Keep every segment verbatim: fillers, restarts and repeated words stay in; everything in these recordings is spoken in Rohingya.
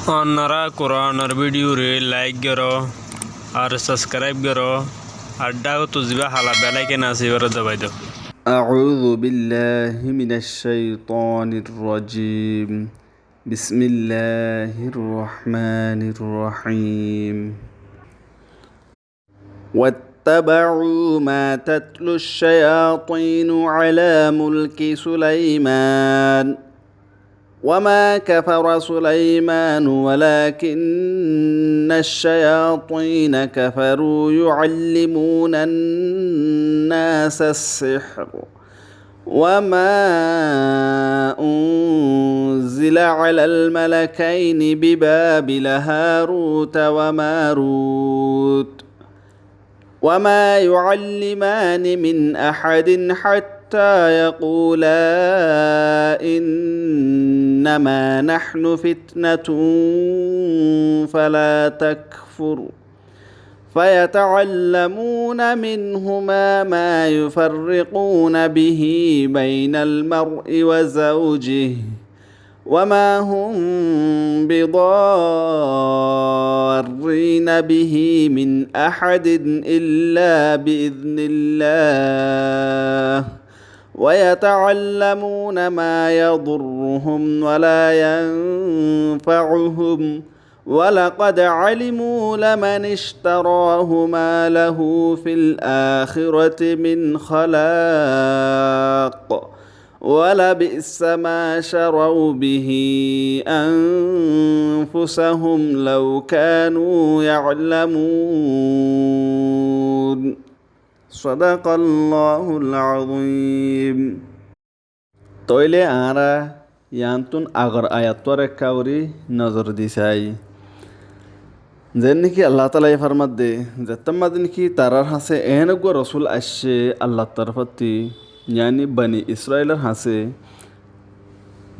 Ónora Kuranor video re like goró, ar subscribe goró, ar dhágottú zibá hala bell icon asé, ibáre dabai do. أعوذ بالله من الشيطان الرجيم. بسم الله الرحمن الرحيم. واتبعوا ما تتلو الشياطين على ملك سليمان وما كفر سليمان ولكن الشياطين كفروا يعلمون الناس السحر وما أنزل على الملكين ببابل هاروت وماروت وما يعلمان من أحد حتى يقولا إنما نحن فتنة فلا تكفر فيتعلمون منهما ما يفرقون به بين المرء وزوجه وما هم بضارين به من أحد إلا بإذن الله ويتعلمون ما يضرهم ولا ينفعهم ولقد علموا لمن اشتراه ما له في الآخرة من خلاق ولبئس ما شروا به أنفسهم لو كانوا يعلمون. صدق الله العظيم. Tóile añára yiántun agor ayattuar ekká gorí nozor di sai. Zeén niki Allah taalaye formadde, zettán mazé niki tarár hañsé eén eggúa rosul aiccé Allahr torfótti, yáni Bani Israilor hañsé,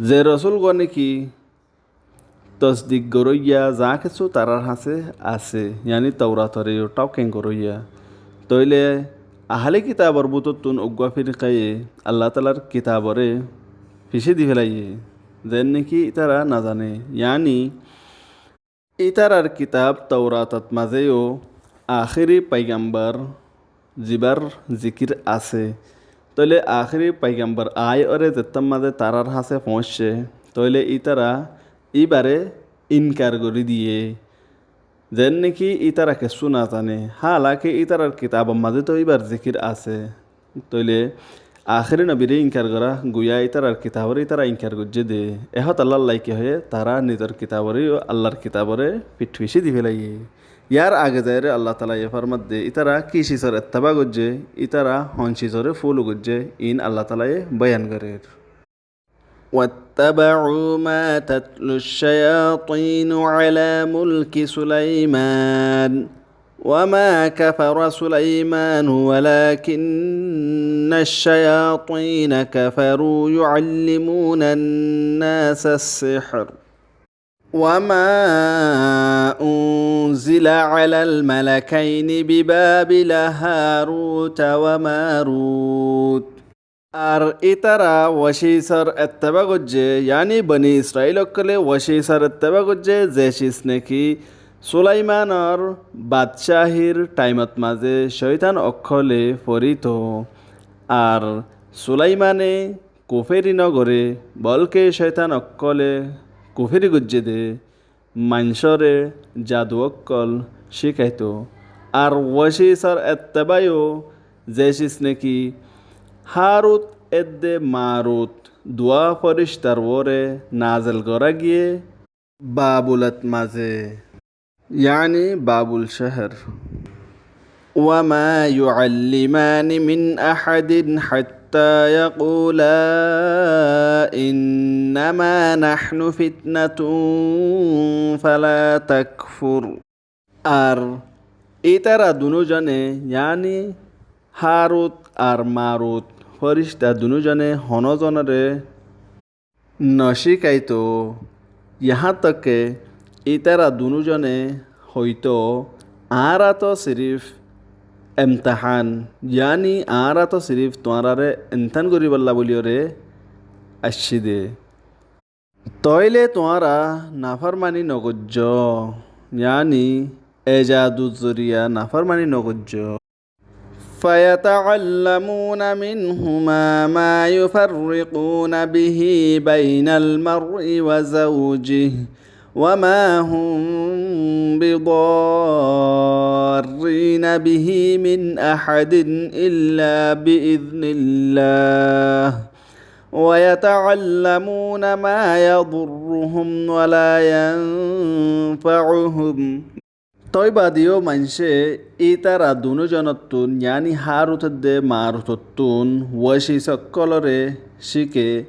ze rosul gua niki tosdik goróiya za kessú tarár hañsé asé, yáni Touratoré yó tháuken goróiya. Tóile ahali kitabor bútottun eggúa firkaye Allah taalar kitaboré ficí di félaiyé, zeén niki ítara nazané, yáni ítarar kitab Touratot mazé yó ahéri foigambor zibár zikir asé. Tóile ahéri foigambor aáiyoré zettán mazé tarár hañsé foóñiccé, tóile ítara íbaré inkar gorí diyé. Zeén niki ítara kessú nazané, hálake ítarar kitabor mazé toó íbar zikir asé. Tóile ahéri nobiré inkar gorá, guyá ítarar kitaboré ítara inkar goijjé dé. E hotálla Allaye ki hoiyé, tará nizor kitaboré yó Allahr kitaboré fithficí di félaiyé. Yár age zaiyóre Allah taalaye formadde, ítara ki cisor etteba goijjé, ítara hon cisoré fúlu goijjé, iín Allah taalaye boyan gorér. واتبعوا ما تتلو الشياطين على ملك سليمان وما كفر سليمان ولكن الشياطين كفروا يعلمون الناس السحر وما أنزل على الملكين ببابل هاروت وماروت. Ar ítara wocísor etteba goijjé, yáni Bani Israil ókkolé wocísor etteba goijjé, ze cis niki Sulaimanor badcáhir thaimot mazé cóitan ókkolé forito. Ar Sulaimane kuféri nogoré, bolke cóitan ókkolé kuféri goijjé dé. Maincóre jadu ókkol cíkaito. Ar wocísor etteba yó, ze cis niki Harut edde Marut duwá fírictar uore nazel gorá giyé Babulot mazé, yáni Babul cóhor. وما يعلمان من أحد حتى يقولا إنما نحن فتنة فلا تكفر. Ar ítara dunúzone, yáni Harut ar Marut fíricta dunúzone honózonoré nocíkaito, yahá tok ke ítara dunúzone hoito, añára to siríf emtahán, yáni añára to siríf tuáñráre entán goríbolla bóliyoré aiccí dé. Tóile tuáñra naformani nogoijjó, yaáni e jadur zoriya naformani nogoijjó. فيتعلمون منهما ما يفرقون به بين المرء وزوجه وما هم بضارين به من أحد إلا بإذن الله ويتعلمون ما يضرهم ولا ينفعهم. Tói baade yó maincé ítara dunúzonottún, yaáni Hárut edde Marutottún, wócis ókkolóre cíke,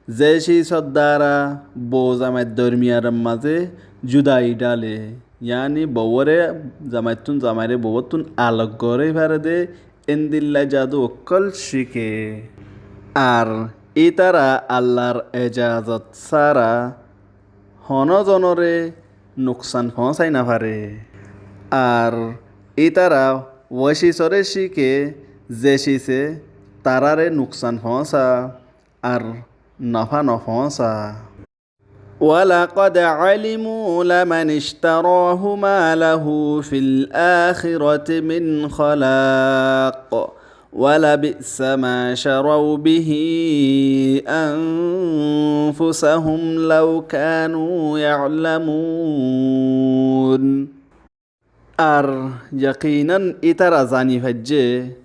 ze cízor dára bou zamair dormiyanor mazé judai dhále, yaáni bouwóre zamaittún, zamairé bouwóttun alok gorí fare dé, endilla jadu ókkol cíke. Ar ítara Allar ejazot sára honózonoré nuksan foóñsai nofare. Ar ítara wócisoré cíke, ze cíze taráre nuksan foóñsa ar nofá nofoóñsa. ولقد علموا لمن اشتراه ما له في الآخرة من خلاق ولبئس ما شروا به أنفسهم لو كانوا يعلمون. Ar yakinan ítara zani faijjé,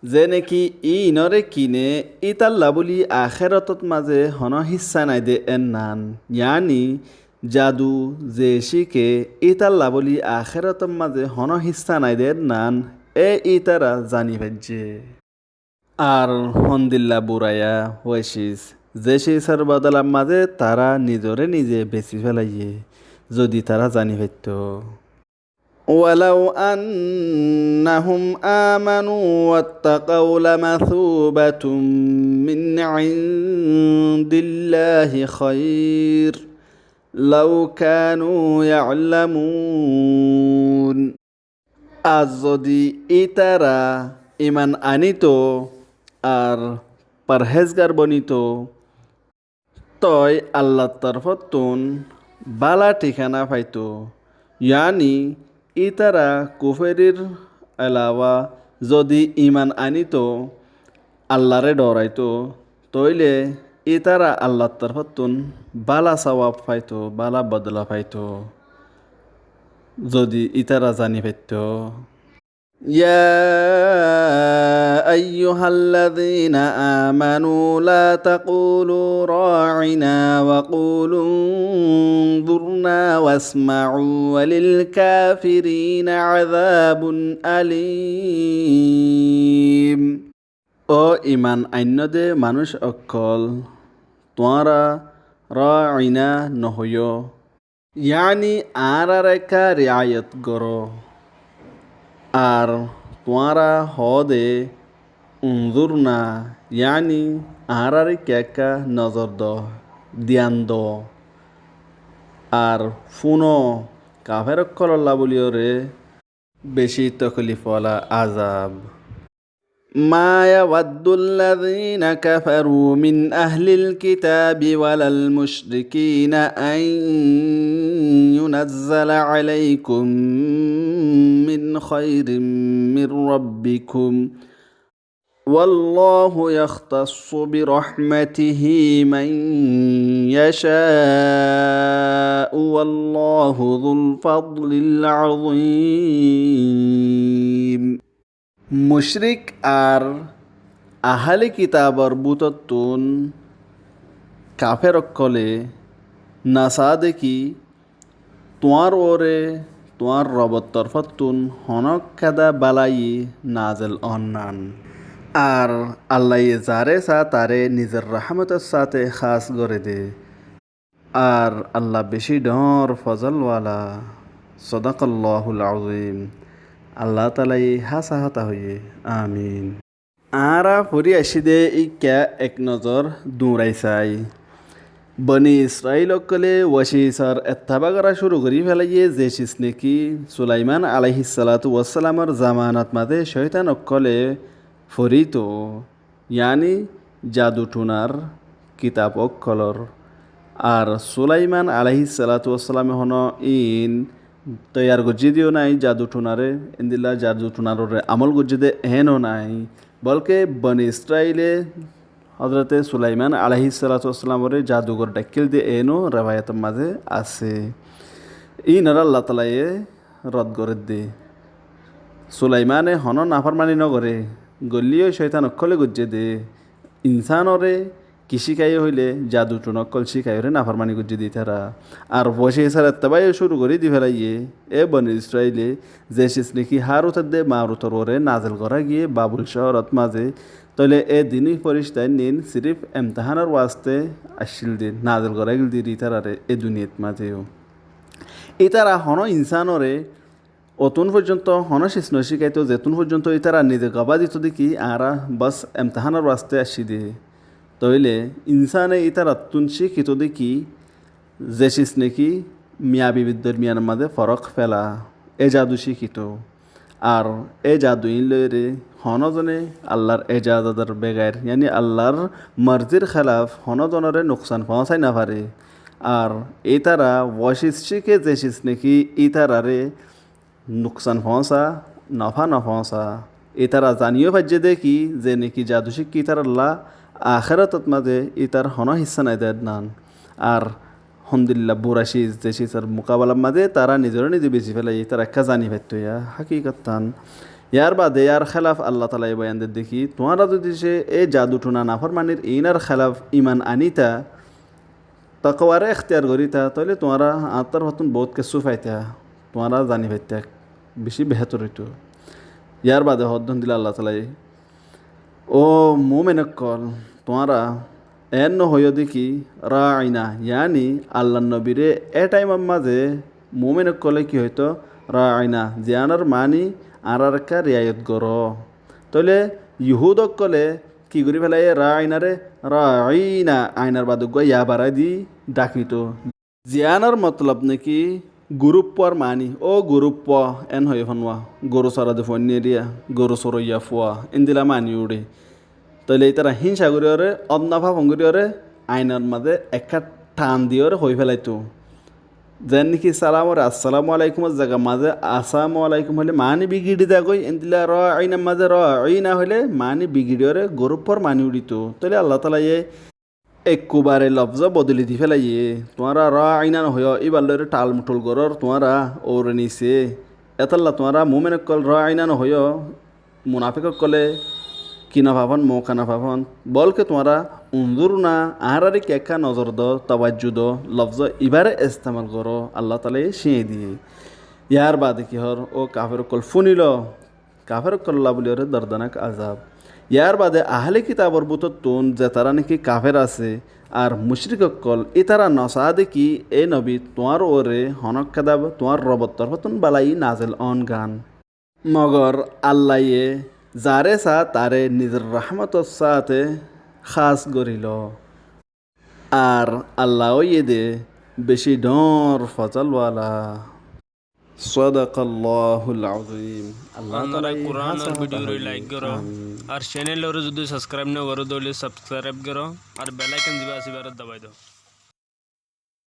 ze neki iínoré kine ítalla bóli akérotot mazé honó hissá nai dé ennan, yaáni jadu ze cíke ítalla bóli akérotot mazé honó hissá nai dé ennan, é ítara zani faijjé. Ar hondilla buraiya wócis, ze cízor bodolar mazé tará nizoré nize besi félaiyé, zodi tará zani faittó. ولو أنهم آمنوا واتقوا لمثوبة من عند الله خير لو كانوا يعلمون. Ar zodi ítara iman anito ar parhézgar bonito, tói Allar torfóttun bála thikana faito, yaáni ítara kuférir elawa zodi iman anito, Allaré dhooraito, tóile ítara Allar torfóttun bála sawab faito, bála bodola faito, zodi ítara zani faittó. يا أيها الذين آمنوا لا تقولوا راعنا وقولوا انظرنا واسمعوا وللكافرين عذاب أليم. Ó iman ainnóde manúic ókkol, tuáñra راعنا nohoiyó, yaáni añárar ekká riayot goró. Ar tuáñra hoóde انظرنا, yaáni añárar ekká ekká nozor do, diyan do. Ar fúno, kafér ókkolólla bóliyoré beci toklif wala azab. ما يود الذين كفروا من أهل الكتاب ولا المشركين أن ينزل عليكم من خير من ربكم والله يختص برحمته من يشاء والله ذو الفضل العظيم. Mucrik ar ahali kitabor bútottun kafér ókkolé nasaá dé ki tuáñr uore tuáñr Robor torfóttun honókkeda bálayi nazel ónnan. Ar Allaye zaré saá taré nizor rahámotor sáte hás goré dé. Ar Allah beci dhoóñr fozol wala. صدق الله العظيم. Allah taalaye hása hotá hoiyé. Amin. Añára fori aiccí dé íkka ek nozor duñrai sai. Boni Israil ókkolé wacisor ettaba gorá cúru gorí félaiyé, ze ciz neki Sulaiman alaihissalatu wassalamor zamanat mazé cóitan ókkolé forító, yaáni jadu thunar kitab ókkolór. Ar Sulaimán alaihissalatu wassalame honó iín toiyar goijjé dé yó nái jadu thunaré, endilla jadu thunar uore amol goijjé dé eéno nái, bolke Boni Israile Hózorote Sulaimán alaihissalatu wassalamoré jadugor dhaikkél dé eéno rewayotor mazé asé. Iínoré Allatalaye rod gorédde. Sulaimáne honó naformani nogoré, goillé yó cóitan ókkolé goijjé dé. Insánoré ki cíkaiyé hoilé jadu thun ókkol cíkaiyoré naformani goijjé dé ítara. Ar wocé sar ettebá yó cúru gorí difélaiyé, e Boni Israile, ze ciz néki Hárut edde Marutor uore nazel gorá giyé Babul cóorót mazé, tóile e duní forictá innín siríf emtahánor waste aiccíl dé, nazel gorá giyíl dé ítararé e duniyait mazé yó. Ítara honó insánoré otún foijjonto honó ciz nocíkaito, zetún foijjonto ítara nize gabá dito dé ki añára bas emtahánor waste aiccí dé. Tóile insáne ítarattún cíkito dé ki ze ciz néki miya bibir dormiyanor mazé forók féla, e jadu cíkito. Ar e jadu iín loiyóre honó zone Allar ejazador begair, yáni Allar morzir hélaf honó zonoré nuksan foóñsai nofaré. Ar ítara wocíz cíke ze ciz néki ítararé nuksan foóñsa, nofá nofoóñsa. Ítara zani yó faijjé dé ki ze néki jadu cíkke ítarallá ahératot mazé ítar honó hissá nái dé ednán. Ar hondilla bura ciz, ze cizor mukabalar mazé tará nizoré nize besi félaiyé, ítara ekká zani faitto yá hakikottán. Yárbaade yár hélaf Allatalaye boyan dedde ki, tuáñra zodi ce e jadu thuna naformanir iínor hélaf iman anita, takuwaré ektiyar gorita, tóile tuáñra añár torfóttun boóut kessú faita, tuáñra zani faita, bicí behétor óito. Yárbaade hoódde hondilla Allatalaye, ó muúmin ókkol, tuáñra eén nohoiyó dé ki raina, yáni Allar nobiré e thaimor mazé muúmin ókkolé ki hoitó, raina, ziyánor maáni añárar ekká riayot goró. Tóile yuhúd ókkolé ki gorí félaiyé rainaré, raina, ainor baade uggúa ya barái di dhakito. Ziyánor motolob néki gurúffuar maáni, ó gurúffua, eén hoiyé fúañwa, goru sora de fuainní eriya, goru soroiya fua, endilla maáni uçé. Tóile ítara híñca goríyoré, ódna fáfon goríyoré, ainor mazé ekká than diyoré hoói félaito. Zeén néki salamoré assalamu alaikumor zagar mazé asámu alaikum hoilé maáni bigiçi zagói, endilla rainor mazé raina hoilé maáni bigiçiyoré gurúffuar maáni uçíto. Tóile Allatalaye ekkubare lofzó bodoli di félaiyé. Tuáñra raina nohoiyó, íbar loiré thalmuthol gorór, tuáñra oure nise. Étalla tuáñra muúmin ókkol raina nohoiyó, munafik ókkolé ki nofafón, mouka nofafón. Bolke tuáñra unzurna, añáráre ki ekká nozor do, tawajju do, lofzó ibáre estemal goró, Allatalaye cíñi diyé. Yárbaade ki hoór, ó kafer ókkol fúnilo, kafer ókkollá bóliyoré dordonak azab. Yárbaade ahle kitabor bútottun zetará néki kafer asé ar mucrik ókkol, ítara nosaá dé ki, é nobi, tuáñr uore honókka dab tuáñr Robor torfóttun bálai nazel óngán. Mogor Allaye zaré saá taré nizor rahmotor sáte hás gorílo. Ar Allah óiye dé beci dhoóñr fozolwala. Sadaqallahul azim. Allah Onora taala Kuranor hásá video hotá re hoiye. Like goró. Amin. Ar channel ore zodi subscribe no goró, toile subscribe goró. Ar bell icon ziba asé, ibare dabai do.